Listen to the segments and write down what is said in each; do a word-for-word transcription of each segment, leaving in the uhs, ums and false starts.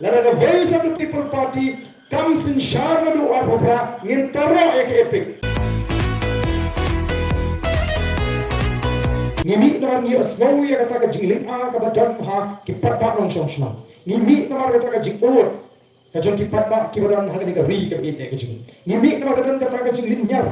Lada ka Voice of the People Party kam synshar naduh arphew phra, ngin tarnoh ïa ka EPIC. Ngi mih namar ngi ïohsngew ïa kata ka jinglynga kaba don ha ki paidbah nongshong shnong. Ngi mih namar kata ka jingud ka jong ki paidbah kiba don ha kane ka ri kaba ïeit ka jong ngi. Ngi mih namar ka don kata ka jinglynñiar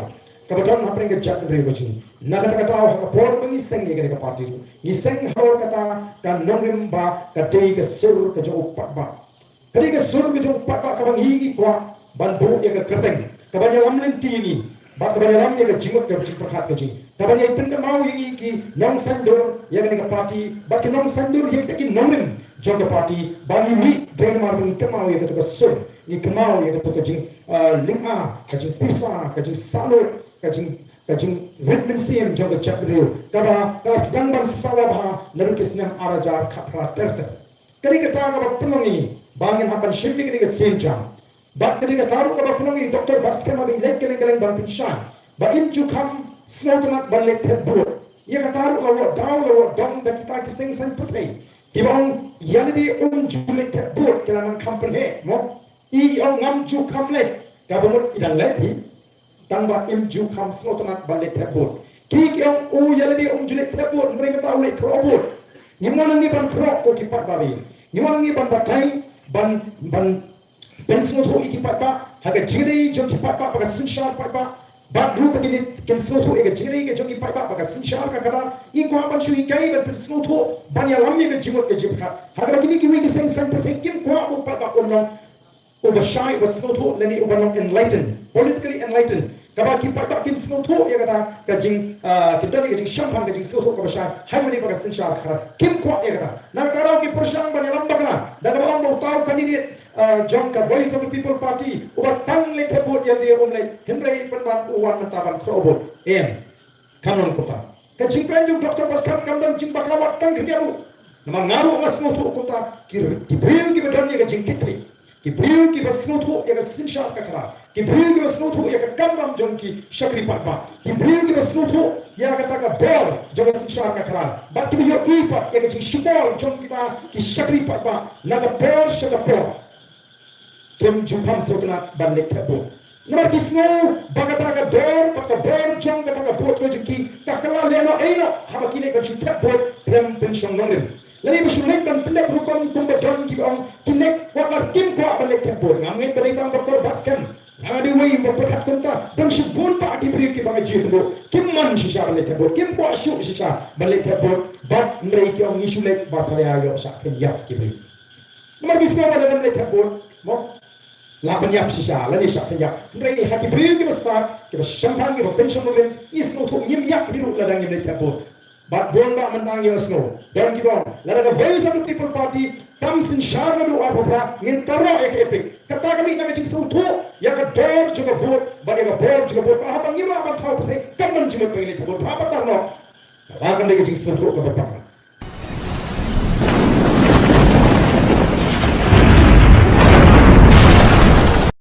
kaba don hapdeng ka jaitbynriew ka jong ngi. Na kata ka daw, ha ka por ba ngi seng ïa kane ka party ruh, ngi seng halor kata ka nongrim ba ka dei ka sur ka jong u paidbah. Ka dei ka sur ka jong u paidbah kaba ngi, ngi kwah ban buh ïa ka kyrteng kaban ïalam lynti ïa ngi, bad kaban ïalam ïa ka jingmut ka jingpyrkhat ka jong ngi, kaban ïai pynkynmaw ïa ngi ki nongsaiñdur ïa kane ka party, bad ki nongsaiñdur ïa kita ki nongrim jong ka party, ba ngi mih dei namar ba ngi kynmaw ïa kato ka sur, ngi kynmaw ïa kato ka jing, ah, lynga, ka jingpisa, ka jingsahlut, ka jing, ka jingrit mynsiem jong ka jaitbynriew kaba ka la sdang ban sawa bha naduh ki snem ar hajar khatphra ter ter. Ka dei kata kaba pynlong ïa ngi ba ngin hap ban shim ïa kane ka sienjam. Bad ka dei kata ruh kaba pynlong ïa i Doktor Batskhem haba i leit kylleng kylleng ban pynshai ba im ju kham sngewtynnat ban leit thep vote. Ïa kata ruh la wad daw, la wad dong da kita ki seng saiñ pyrthei kiba ong ïa lade um ju leit thep vote, ki la nang kham pynheh, mo. I ong ngam ju kham leit, kaba mut i dang leit hi. Tang ba im ju kham sngewtynnat ban leit thep vote. Ki, ki ong u ïa lade um ju leit thep vote, hynrei mynta u leit khroh vote. Ngim wan hangne ban khroh, ko ki paidbah. Ngim wan hangne ban batai, ban, ban pynsngewthuh ïa ki paidbah ha ka jingïadei jong ki paidbah bad ka synshar paidbah. Bad ruh ba kin, kin sngewthuh ïa ka jingïadei ka jong ki paidbah bad ka synshar ka khadar. Ngi kwah ban shu hikai, ban pynsngewthuh, ban ïalam ïa ka jingmut ka jingpyrkhat. Ha kaba kine kiwei ki seng saiñ pyrthei kim kwah ba u paidbah un long uba shai, uba sngewthuh, lane uba long enlightened, politically enlightened. Kaba ki paidbah kin sngewthuh ïa kata ka jing, ah, kin don ïa ka jingshemphang, ka jingsngewthuh kaba shai ha kaba ïadei bad ka synshar khadar. Kim kwah ïa kata. Na kata ka daw ki pyrshang ban ïalam bakla da kaba ong ba uta u candidate, ah, jong ka Voice of the People Party uba tang leit thep vote ïa lade um leit, hynrei pynban u wan mynta ban khroh vote. Em. Kam long kumta. Ka jingkren jong u Doktor Batskhem kam don jingbakla wat tang khyndiat ruh. Namar nga ruh nga sngewthuh kumta, ki, ki briew kiba don ïa ka jingkitkhlieh, ki briew kiba sngewthuh ïa ka synshar ka khadar, ki briew kiba sngewthuh ïa ka kamram jong ki shakri paidbah, ki briew kiba sngewthuh ïa kata ka bor jong ka synshar ka khadar, bad kiba ïohi pat ïa ka jingshukor jong kita ki shakri paidbah na ka por sha ka por. Kim ju kham sngewtynnat ban leit thep vote. Namar ki sngew ba kata ka dor, ba ka bor jong kata ka vote ka jong ki ka kylla lehnoh ei noh haba ki leit ban shu thep vote khlem pynshong nongrim. Lane ba shu leit ban pyndep rukom kumba don kiba ong ki leit wat la kim kwah ban leit thep vote. Ngam ngeit ba dei tang Doktor Batskhem. Nga dei uwei uba pyrkhat kumta. Don shibun bah ki briew kiba nga ju ïathuh kim mon shisha ban leit thep vote, kim kwah shuh shisha ban leit thep vote. Bad hynrei ki ong ngi shu leit ba sa la ïoh shah pynïap ki briew. Namar ki sngew ba lada ngim leit thep vote, mo, lah ban ïap shisha, lane shah pynïap. Hynrei ha ki briew kiba stad, kiba shemphang, kiba pynshong nongrim, ngi sngewthuh ngim ïap hi ruh lada ngim leit thep vote. Bad bun bah mynta ngi ïohsngew don kiba ong lada ka Voice of the People Party kam synshar naduh arphew phra, ngin tarnoh ïa ka EPIC. Kata ka mih na ka jingsngewthuh ïa ka dor jong ka vote bad ïa ka bor jong ka vote. Ba haba ngim lah ban thaw pyrthei, kam don jingmut ba ngin leit thep vote. Haba tarnoh, kata kam dei ka jingsngewthuh kaba bakla.